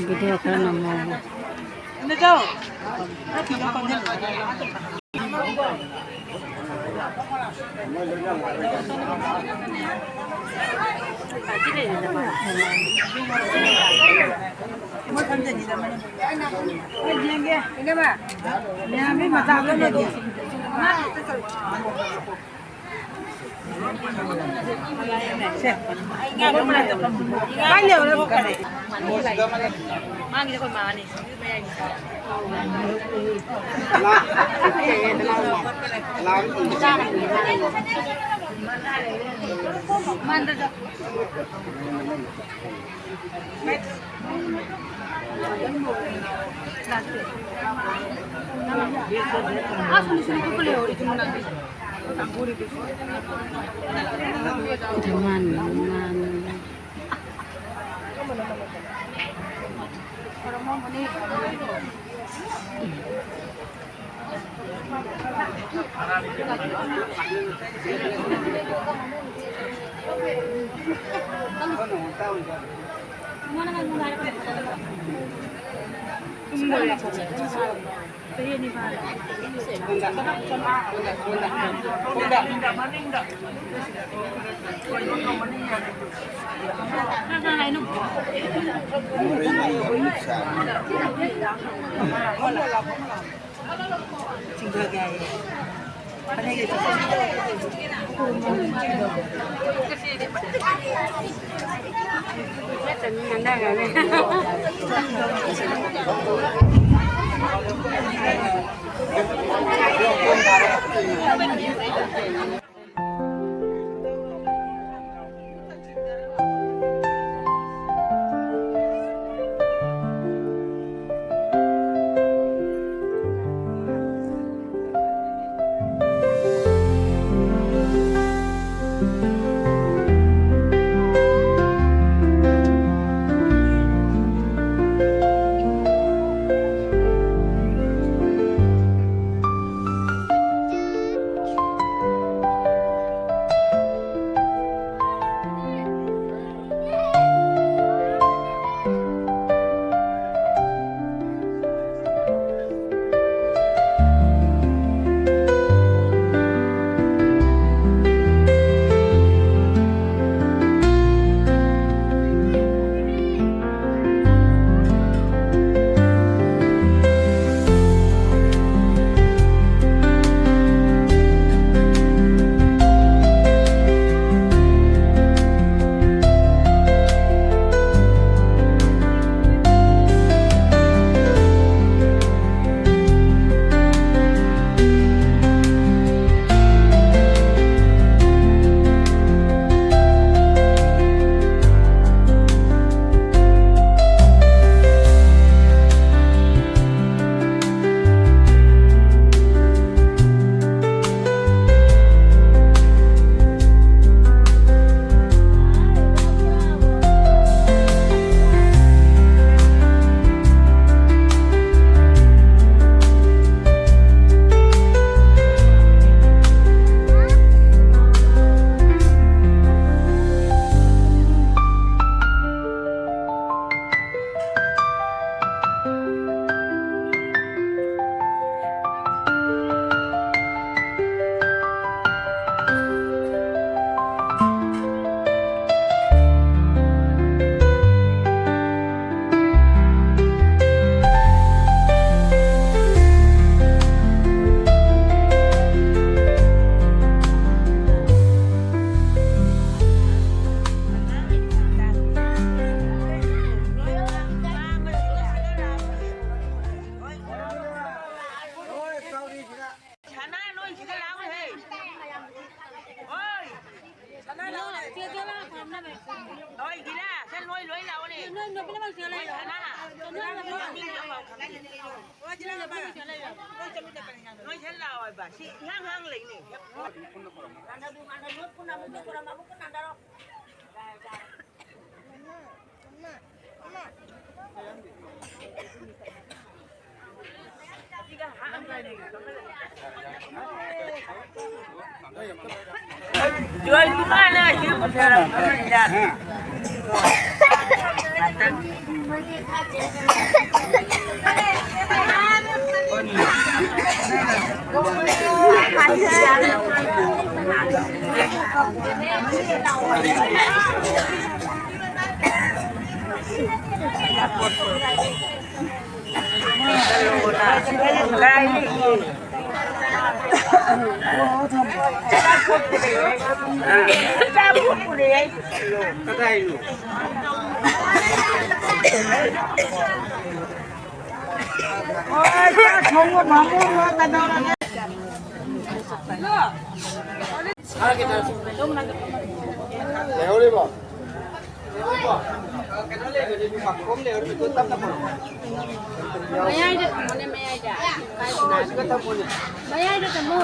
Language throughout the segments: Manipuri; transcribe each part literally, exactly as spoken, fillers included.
ꯚꯤꯗꯤꯑꯣ ꯈꯔ ꯅꯝꯃꯣ꯫ ꯆꯍꯤ ꯑꯅꯤ ꯐꯥꯔꯦ꯫ ꯅꯣꯏ ꯁꯤꯗ ꯂꯥꯛꯑꯣ ꯍꯥꯏꯕ꯫ ꯁꯤ ꯏꯍꯥꯡ ꯍꯥꯡ ꯂꯩꯅꯦ꯫ ꯂꯩꯍꯧꯔꯤꯕꯣ? ꯃꯌꯥꯏꯗ ꯊꯝꯃꯣꯅꯦ, ꯃꯌꯥꯏꯗ꯫ ꯃꯌꯥꯏꯗ ꯊꯝꯃꯣ꯫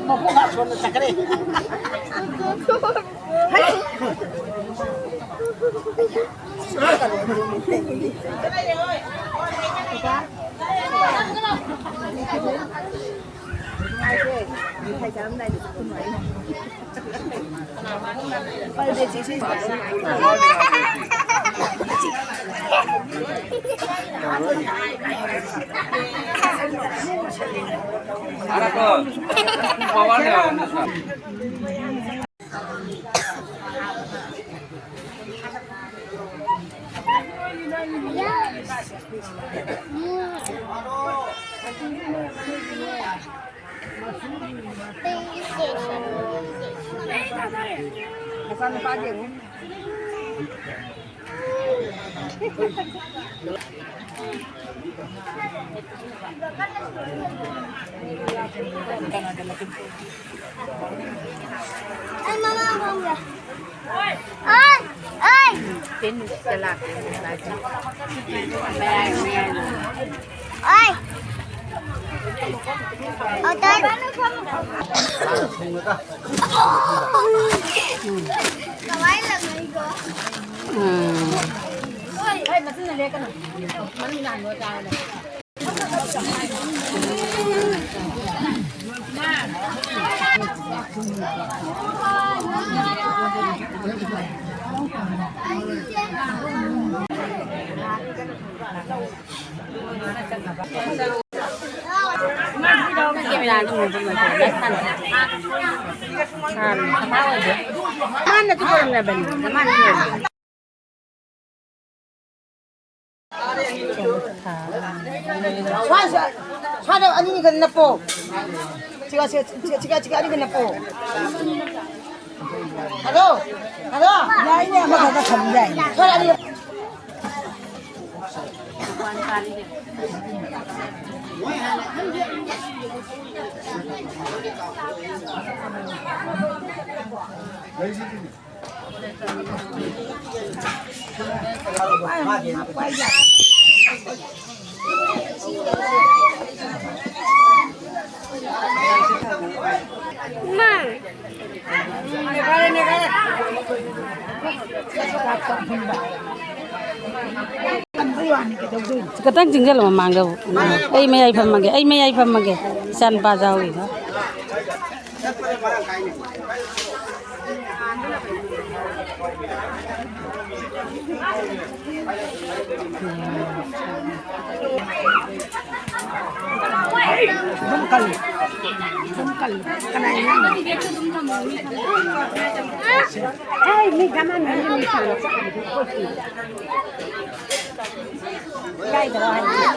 ꯃꯈꯣꯡ ꯍꯥꯞ ꯁꯣꯟꯗ ꯆꯠꯈ꯭ꯔꯦ꯫ ꯃꯆꯥꯅꯨꯄꯥꯒꯤ ꯑꯃꯨꯛ ꯑꯩ ꯃꯃꯥ ꯐꯝꯒꯦ꯫ ꯑꯩ, ꯑꯩ꯫ ꯄꯦꯟ ꯅꯨꯡꯁꯤꯠꯇ ꯂꯥꯛꯄ ꯅꯨꯡꯁꯥꯁꯦ꯫ ꯑꯩ꯫ ꯑꯣ, ꯇꯥꯏ꯫ ꯀꯃꯥꯏꯅ ꯂꯪꯉꯛꯏꯅꯣ? ꯎꯝ꯫ ꯑꯩ ꯃꯆꯤꯟꯅ ꯂꯦꯛꯀꯅꯨ꯫ ꯃꯅꯨꯡ ꯅꯥꯟꯕ ꯆꯥꯔꯒ꯫ ꯃꯥꯅ ꯊꯣꯛꯑꯝꯃꯕꯅꯤ꯫ ꯃꯥꯅ ꯊꯣꯛꯑꯝꯃꯕꯅꯤ꯫ ꯁ꯭ꯋꯥꯏ, ꯁ꯭ꯋꯥꯏ, ꯁ꯭ꯋꯥꯏꯗ ꯑꯅꯤꯒ ꯅꯞꯄꯣ꯫ ꯁꯤꯒ, ꯁꯤꯒ, ꯁꯤꯒ, ꯁꯤꯒ ꯑꯅꯤꯒ ꯅꯞꯄꯣ꯫ ꯍꯜꯂꯣ? ꯍꯜꯂꯣ? ꯌꯥꯏꯅꯦ, ꯑꯃꯈꯛꯇ ꯊꯝ ꯌꯥꯏꯅꯦ꯫ ꯁ꯭ꯋꯥꯏꯗ ꯑꯅꯤꯒ ꯈꯤꯇꯪ ꯆꯤꯡꯁꯤꯜꯂꯣ ꯃꯃꯥꯡꯗ꯫ ꯑꯩ ꯃꯌꯥꯏ ꯐꯝꯃꯒꯦ, ꯑꯩ ꯃꯌꯥꯏ ꯐꯝꯃꯒꯦ꯫ ꯏꯆꯥ ꯅꯨꯄꯥꯁꯨ ꯌꯥꯎꯔꯤꯕ꯫ ꯑꯗꯨꯝ ꯀꯜꯂꯨ꯫ ꯑꯗꯨꯝ ꯀꯜꯂꯨ꯫ ꯀꯅꯥ ꯌꯦꯡꯉꯤꯅꯣ? ꯑꯦ, ꯃꯤ ꯒꯃꯥꯟ ꯃꯤ ꯃꯤ ꯁꯥꯟꯅ ꯆꯠꯂꯤꯗꯨ ꯈꯣꯠꯂꯤ꯫ ꯏꯀꯥꯏꯗ꯭ꯔꯣ ꯍꯥꯏꯁꯦ?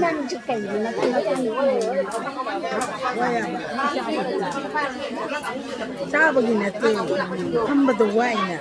ꯅꯪꯁꯨ ꯀꯩꯅꯣ ꯅꯆꯤꯟ ꯅꯆꯤꯟ ꯆꯥꯕꯒꯤ ꯅꯠꯇꯦ, ꯐꯝꯕꯗ ꯋꯥꯏꯅ꯫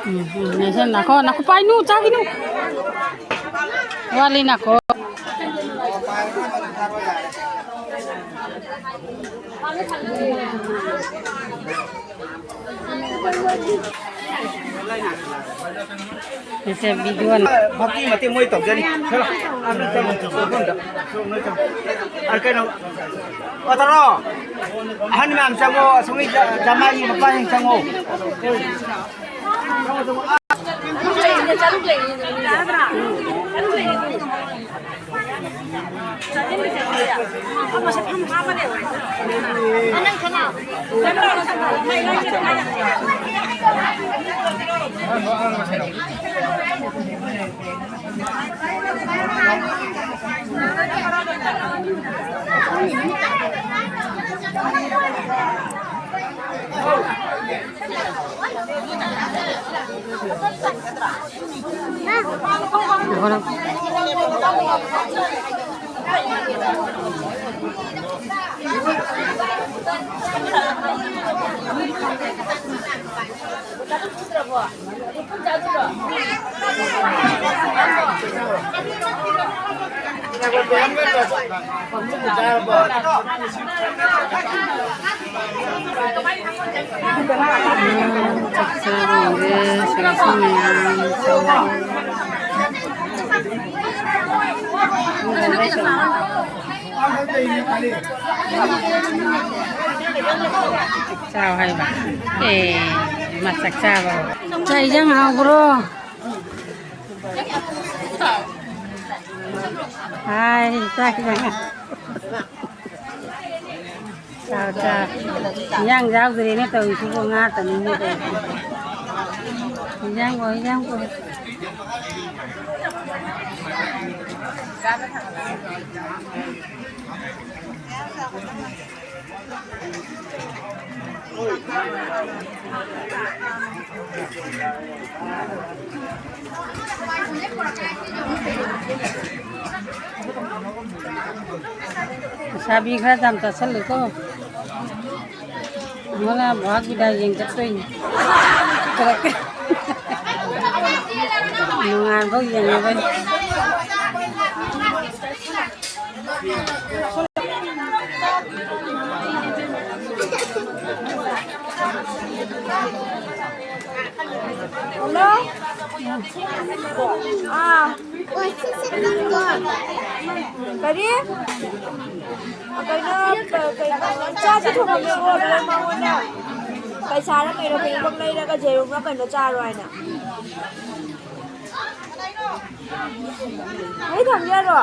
ꯎꯝ, ꯎꯝ, ꯅꯦꯁꯟ ꯅꯥꯈꯣ, ꯅꯥꯈꯣ, ꯄꯥꯏꯅꯨ, ꯆꯥꯈꯤꯅꯨ꯫ ꯋꯥꯠꯂꯤ, ꯅꯥꯈꯣ꯫ ꯁꯤꯁꯦ ꯚꯤꯗꯤꯑꯣꯅꯤ꯫ ꯃꯇꯦꯛ ꯃꯇꯦꯛ ꯃꯣꯏ ꯇꯧꯖꯅꯤ꯫ ꯆꯠꯂꯣ꯫ ꯑꯥ, ꯅꯣꯏ ꯆꯪꯉꯣ, ꯆꯪꯉꯣ, ꯃꯐꯝꯗ꯫ ꯅꯣꯏ ꯆꯪꯉꯣ꯫ ꯑꯥ, ꯀꯩꯅꯣ, ꯑꯣ, ꯇꯥꯔꯣ꯫ ꯑꯍꯟ ꯃꯌꯥꯝ ꯆꯪꯉꯣ, ꯑꯁꯣꯝꯒꯤ ꯖ-, ꯖꯃꯥꯏꯒꯤ ꯃꯄꯥꯁꯤꯡ ꯆꯪꯉꯣ꯫ ꯆꯥꯛ ꯆꯥꯕ ꯍꯧꯔꯦ, ꯁꯤꯗꯁꯨ ꯃꯌꯥꯝ ꯆꯥꯔꯦ꯫ ꯆꯥꯎ ꯍꯥꯏꯕ꯫ ꯑꯦ, ꯃꯥ ꯆꯥꯛ ꯆꯥꯕ꯫ ꯆꯥꯛ ꯏꯟꯖꯥꯡ ꯍꯥꯎꯕ꯭ꯔꯣ? ꯍꯥꯏ, ꯆꯥꯛ ꯏꯟꯖꯥꯡ꯫ ꯆꯥꯎ, ꯆꯥꯎ꯫ ꯏꯟꯖꯥꯡ ꯌꯥꯎꯗ꯭ꯔꯦꯅꯦ ꯇꯧꯔꯤꯁꯤꯕꯨ, ꯉꯥ ꯇꯅꯤꯅꯦ ꯇꯧꯔꯤꯁꯤꯕꯨ꯫ ꯏꯟꯖꯥꯡ ꯀꯣ, ꯏꯟꯖꯥꯡ ꯀꯣ꯫ ꯂꯩꯁꯥꯕꯤ ꯈꯔ ꯌꯥꯝ ꯆꯥꯁꯜꯂꯨꯀꯣ꯫ ꯑꯃꯅ ꯚꯥꯒ ꯕꯤꯗꯥ ꯌꯦꯡ ꯆꯠꯇꯣꯏꯅꯤ꯫ ꯅꯣꯡꯉꯥꯟꯕꯧ ꯌꯦꯡꯉꯕꯅꯤ꯫ ꯍꯜꯂꯣ? ꯑꯥ꯫ ꯀꯔꯤ? ꯀꯩꯅꯣ, ꯀꯩꯅꯣ, ꯆꯥꯛꯇꯤ ꯊꯣꯡꯉꯝꯃꯦꯀꯣ, ꯑꯗꯨꯒ ꯃꯉꯣꯟꯗ ꯄꯩꯁꯥꯔ ꯀꯩꯅꯣ, ꯀꯩꯅꯣꯝꯈꯛ ꯂꯩꯔꯒ ꯌꯦꯔꯨꯝꯂ ꯀꯩꯅꯣ ꯆꯥꯔꯣ ꯍꯥꯏꯅ꯫ ꯑꯩ ꯊꯝꯒꯦ ꯍꯥꯏꯔꯣ?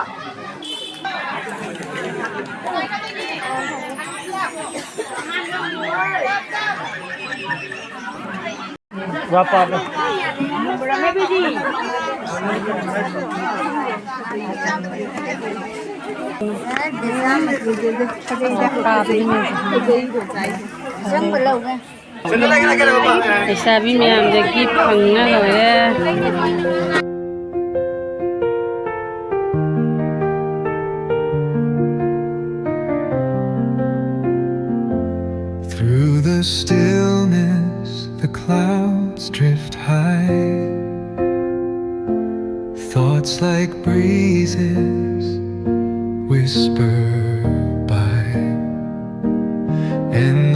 ꯋꯥ ꯄꯥꯕ꯫ ꯂꯩꯁꯥꯕꯤ ꯃꯌꯥꯝꯗꯒꯤ ꯐꯪꯉ ꯂꯣꯏꯔꯦ꯫ Through the stillness, the clouds drift high. Thoughts like breezes whisper by. And